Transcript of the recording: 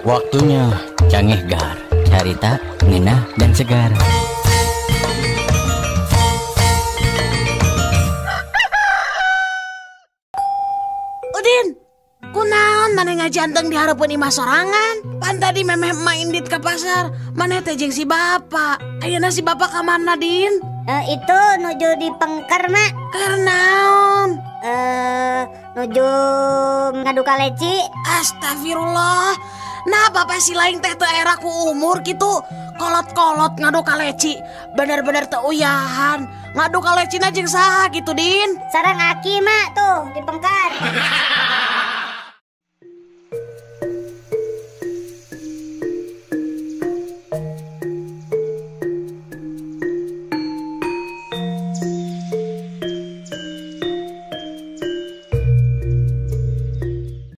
Waktunya Cangehgar, carita, ngenah, dan segar. Udin, kunaon maneh ngajanteng di hareupeun imah sorangan? Pan tadi memeh emak indit ke pasar, maneh teh jeung si bapak. Ayeuna si bapak ka mana, Din? Itu nuju di pengker, Mak. Keur naon? Nuju ngadu kaleci. Astagfirullah. Nah, bapak si lain teh teu era ku umur gitu. Kolot-kolot ngadu kaleci. Bener-bener teu uyahan. Ngadu kalecina jeung saha gitu, Din? Sareng aki, Mak, tuh di pengker.